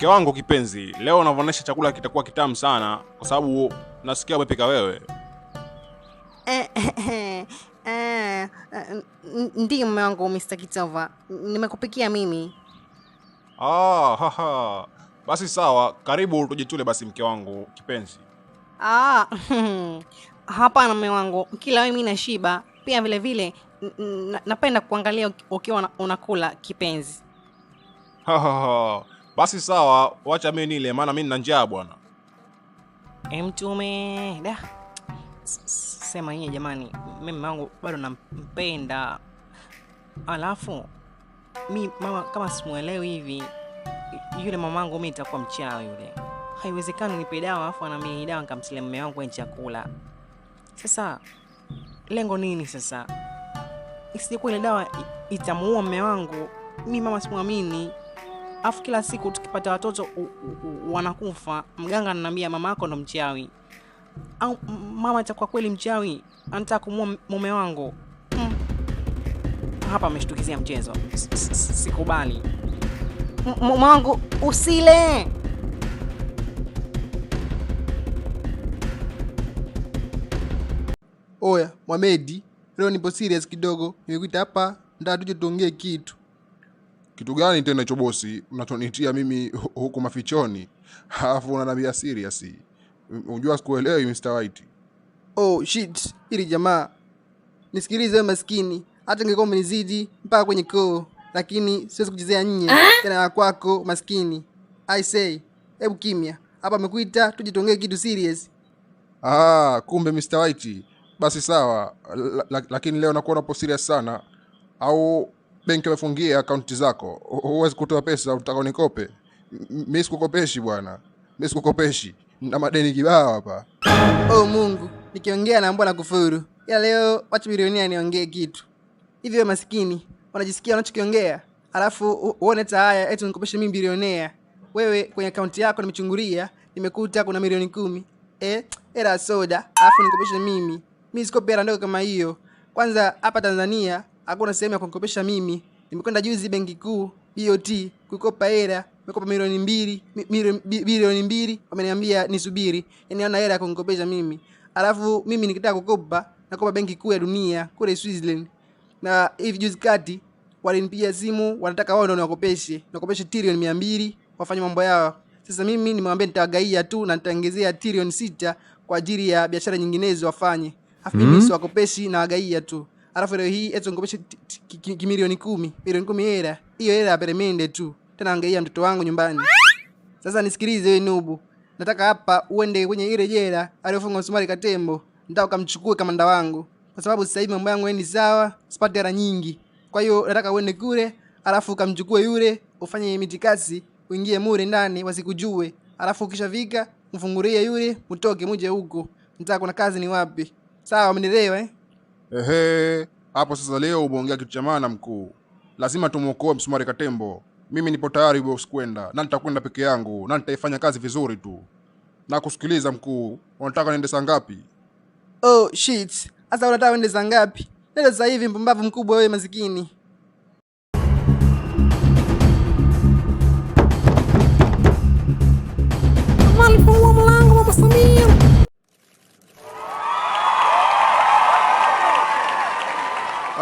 Mke wangu kipenzi, leo unavyoonyesha chakula kitakuwa kitamu sana kwa sababu nasikia umepika wewe. Ndiyo mume wangu Mr. Kitova, nimekupikia mimi. Ah, haha. Basi sawa, karibu tujitule basi mke wangu kipenzi. Ah, hapana mume wangu, kila mimi nashiba. Pia vile vile napenda kuangalia ukiwa unakula kipenzi. Hahaha. Basi sawa, wacha mimi nile maana mimi nina njaa bwana. Mtume da. Sema yeye jamani, mimi mume wangu bado nampenda. Alafu mi mama kama simuelewi hivi, yule mamangu mimi nitakuwa mchawi yule. Haiwezekani nipe dawa alafu ananiambia hii dawa nikamtilia mume wangu kwenye chakula. Sasa lengo nini sasa? Isije kuwa ile dawa itamuua mume wangu. Mi mama simuamini. Alafu kila siku tukipata watoto wanakufa, mganga ananiambia mama yako ndo mchawi. Au mama atakuwa kweli mchawi, anataka kumuua mume wangu. Hapa ameshtukizia mchezo. Sikubali. Mume wangu usile. Oya, Mohamed, leo nipo serious kidogo. Nimekuita hapa nataka tuje tuongee kitu. Kitu gani tena hicho bosi unachonitia mimi huku mafichoni? Alafu unaniambia serious. Unajua sikuelewi Mr. White. Oh shit, hili jamaa. Nisikilize wewe maskini, hata ingekuwa umenizidi mpaka kwenye koo, lakini siwezi kuchezea nye tena ya kwako maskini. I say, hebu kimya. Hapa amekuita tuje tuongee kitu serious. Ah, kumbe Mr. White. Basi sawa, lakini leo nakuona upo serious sana. Au benki wamefungia akaunti zako. Huwezi kutoa pesa, unataka unikope. Mimi sikukopeshi bwana. Mimi sikukopeshi. Na madeni kibao hapa. Oh Mungu, nikiongea naambiwa na kufuru. Ila leo wacha bilionia niongee kitu. Hivi wewe maskini, unajisikia unachokiongea? Alafu uone hata haya eti unikopeshe mimi bilionea. Wewe kwenye akaunti yako nimechungulia, nimekuta kuna milioni 10. Hela ya soda, alafu nikopeshe mimi. Mimi sikopi hela ndogo kama hiyo. Kwanza hapa Tanzania hakuna sehemu ya kunikopesha mimi. Nimekwenda juzi benki kuu BOT kukopa hela, nimekopa milioni mbili, bilioni 2, wameniambia nisubiri. Yaani hawana hela ya kunikopesha mimi. Alafu mimi nikitaka kukopa, nakopa benki kuu ya dunia kule Switzerland. Na hivi juzi kati walinipigia simu, wanataka wao ndio niwakopeshe. Niwakopeshe trilioni 200 wafanye mambo yao. Sasa mimi nimewambia nitawagaia tu na nitaongezea trilioni 6 kwa ajili ya biashara nyinginezo wafanye. Alafu mimi siwakopeshi na wagaia tu. Alafu leo hii eti nikopeshe milioni 10, milioni 10 hela. Hiyo hela ya peremende tu. Tena angalia mtoto wangu nyumbani. Sasa nisikilize wewe nubu. Nataka hapa uende kwenye ile jela aliyofungwa Msumari Katembo. Nataka ukamchukue kamanda wangu. Kwa sababu sasa hivi mambo yangu ni sawa, sipati hela nyingi. Kwa hiyo nataka uende kule, alafu ukamchukue yule, ufanye mitikasi, uingie mure ndani wasikujue. Alafu ukishafika, mfungulie yule, mtoke muje huku. Nataka kuna kazi ni wapi? Sawa, umenielewa? Ehe, hapo sasa leo umeongea kitu cha maana mkuu. Lazima tumuokoe Msumari Katembo. Mimi nipo tayari boss kwenda, na nitakwenda peke yangu, na nitaifanya kazi vizuri tu. Na kusikiliza mkuu, unataka niende saa ngapi? Oh shit. Sasa unataka uende saa ngapi? Nenda sasa hivi mpumbavu mkubwa wewe masikini. Jamani, fungua mlango Mama Samia.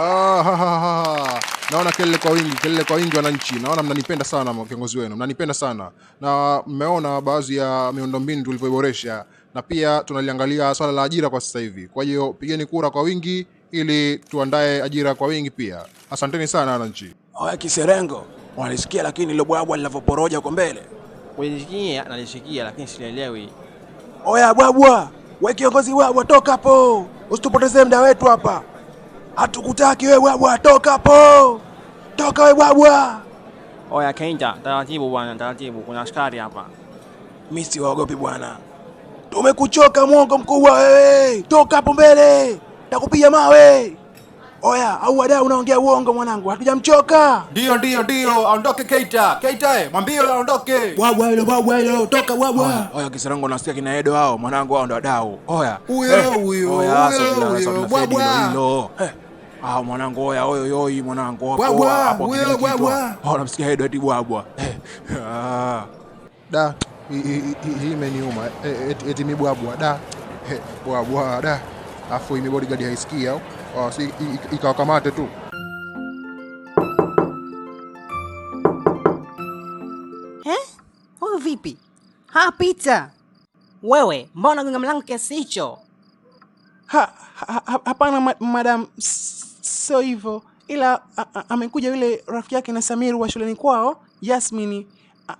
Ah, ha, ha, ha, ha. Naona kelele kwa wingi, kelele kwa wingi wananchi. Naona mnanipenda sana kiongozi wenu, mnanipenda sana. Na mmeona baadhi ya miundombinu tulivyoiboresha, na pia tunaliangalia swala la ajira kwa sasa hivi. Kwa hiyo pigeni kura kwa wingi ili tuandae ajira kwa wingi pia. Asanteni sana wananchi. Oya Kiserengo, unalisikia lakini lile bwabwa linavyoporoja huko mbele? Kulisikia nalisikia lakini sielewi. Oya bwabwa, we kiongozi bwabwa, toka hapo. Usitupotezee muda wetu hapa. Hatukutaki we bwabwa, toka hapo. Toka we bwabwa. Oya Keita, taratibu bwana, taratibu, kuna askari hapa. Mimi siwaogopi bwana. Tumekuchoka mwongo mkubwa wewe. Toka hapo mbele. Takupiga mawe. Oya, au wadau unaongea uongo mwanangu, hatujamchoka. Ndio, ndio, ndio, aondoke Keita. Keita, mwambie aondoke. Bwabwa hilo, bwabwa hilo, toka bwabwa. Oya Kiserengo, nasikia kina Edo hao, mwanangu hao ndo wadau. Oya. Huyo, huyo, Oya, huyo, sasa huyo, tuna bwabwa. Fedi hilo hilo. Ah, mwanangu, oya, oyo, oyo, mwanangu, hapo, Bwabwa, hapo, huyo, kile kitu. bwabwa. Oh, namsikia Edo eti bwabwa. Ah. Da, hii imeniuma. Eti mibwabwa da. Bwabwa da. Afu hii bodyguard haisikii au? Si ikawakamate tu. Huyu vipi? Ha, Peter. Wewe, mbona unagonga mlango kiasi hicho? Hapana madam, sio hivyo. Ila amekuja yule rafiki yake na Samir wa shuleni kwao, Yasmini.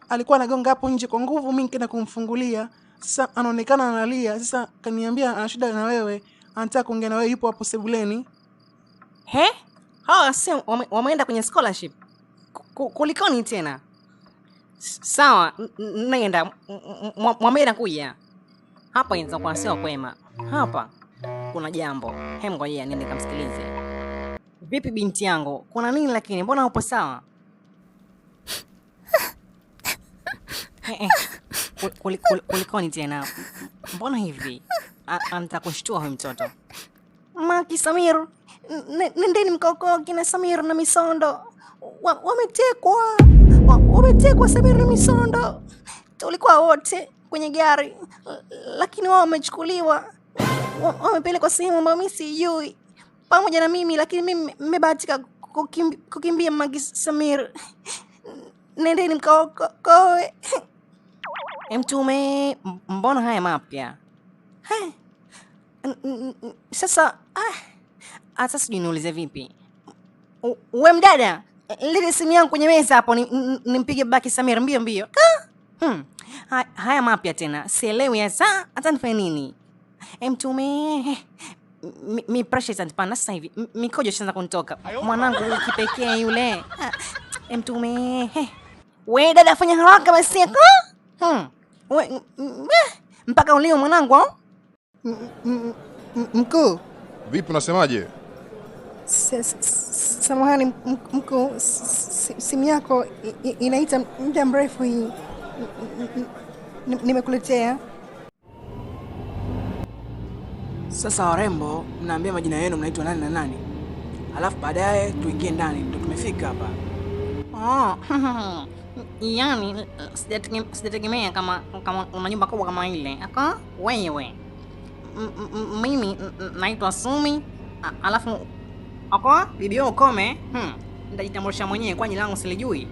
Alikuwa anagonga hapo nje kwa nguvu, mimi nikaenda kumfungulia. Sasa anaonekana analia. Sasa kaniambia ana shida na wewe, anataka kuongea na wewe, yupo hapo sebuleni. He? Hawa si wameenda kwenye scholarship. Kulikoni tena? Sawa, nenda mwambie nakuja. Hapa inaweza kuwa sio kwema. Hapa kuna jambo. Hem, ngoja niende nikamsikilize. Vipi binti yangu? Kuna nini lakini? Mbona upo sawa? Kulikoni tena? Mbona hivi? Anataka kushtua huyu mtoto. Maki Samir, nendeni mkaokoe kina Samir na Misondo. Wametekwa. Wametekwa Samir na Misondo. Tulikuwa wote kwenye gari, lakini wao wamechukuliwa. Wamepelekwa sehemu ambayo mimi sijui. Pamoja na mimi, lakini mimi nimebahatika kukimbia Maki Samir. Nendeni mkaokoe. Mtume, mbona haya mapya? Sasa hata sijui niulize vipi. We mdada, lete simu yangu kwenye meza hapo nimpige babake Samir mbio mbio. Haya mapya tena. Sielewi hasa hata nifanye nini. Mtume, mi pressure itanipanda sasa hivi. Mikojo ishaanza kunitoka. Mwanangu huyu kipekee yule. Mtume. We dada, fanya haraka basi. We, mpaka ulio mwanangu au? Mkuu. Vipi unasemaje? Samahani mkuu, simu yako inaita muda mrefu hii. Nimekuletea. Sasa warembo, mnaambia majina yenu, mnaitwa nani na nani? Alafu baadaye tuingie ndani, ndio tumefika hapa. Yaani sijategemea kama una nyumba kubwa kama ile. Aka wewe. Mimi naitwa Sumi. Alafu aka bibi ukome. Nitajitambulisha mwenyewe kwa jina langu silijui.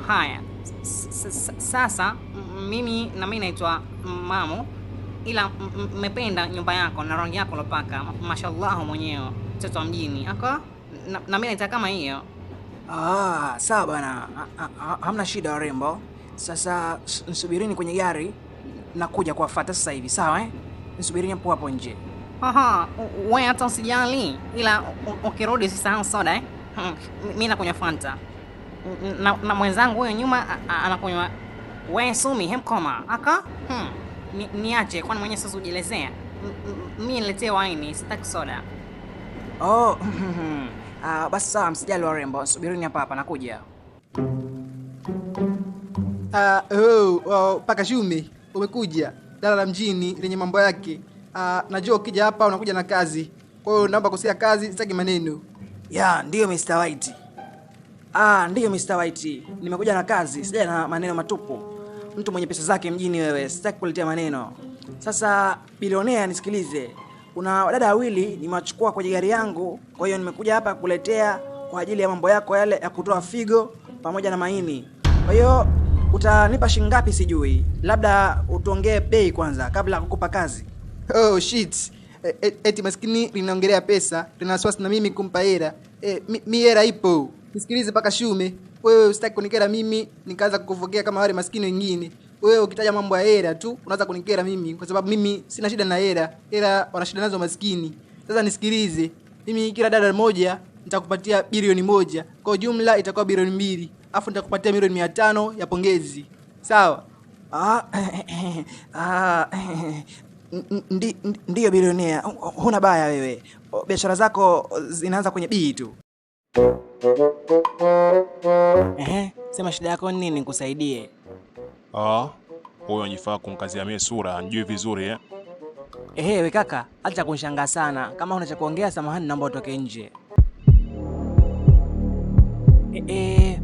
Haya. Sasa mimi na mimi naitwa Mamu. Ila nimependa nyumba yako na rangi yako lopaka. Mashallah mwenyewe, mtoto wa mjini. Aka na mimi naitaka kama hiyo. Sawa bana. Hamna shida warembo. Sasa nsubirini kwenye gari, nakuja kuwafuata sasa hivi, sawa eh? Nsubirini hapo hapo nje. Aha, wewe hata usijali. Ila ukirudi usisahau soda eh. Mimi nakunywa Fanta. Na mwenzangu huyo nyuma anakunywa. Wewe Sumi, hemkoma. Aka? Niache kwani mwenyewe sasa ujielezea. Mimi niletee wine, sitaki soda. Basi sawa, msijali warembo, subirini hapa hapa nakuja. Paka Shume, umekuja. Dala la mjini lenye mambo yake. Najua ukija hapa unakuja na kazi. Kwa hiyo naomba kusia kazi, sitaki maneno. Ya, ndiyo Mr. White. Ndiyo Mr. White. Nimekuja na kazi, sija na maneno matupu. Mtu mwenye pesa zake mjini wewe, sitaki kuletea maneno. Sasa bilionea, nisikilize. Kuna wadada wawili nimewachukua kwenye gari yangu, kwa hiyo nimekuja hapa kukuletea kwa ajili ya mambo yako yale ya kutoa figo pamoja na maini. Kwa hiyo utanipa shilingi ngapi sijui. Labda utuongee bei kwanza kabla ya kukupa kazi. Oh shit. Eti maskini linaongelea pesa, lina wasiwasi na mimi kumpa hela. Mi hela ipo. Nisikilize paka Shume. Wewe usitaki kunikera mimi nikaanza kukuvokea kama wale maskini wengine. Wewe ukitaja mambo ya hela tu unaanza kunikera mimi kwa sababu mimi sina shida na hela. Hela wana shida nazo maskini. Sasa nisikilize. Mimi kila dada moja nitakupatia bilioni 1. Kwa jumla itakuwa bilioni 2. Afu nitakupatia milioni 500 ya pongezi. Sawa? Ndiyo bilionea, huna baya wewe. Biashara zako zinaanza kwenye B tu. Sema shida yako nini nikusaidie? Huyo anajifaa kumkazia mie sura, anijui vizuri eh. We kaka, acha kunishangaa sana. Kama huna cha kuongea samahani, naomba utoke nje.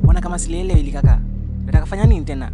Mbona kama silielewi hili kaka? Nataka kufanya nini tena?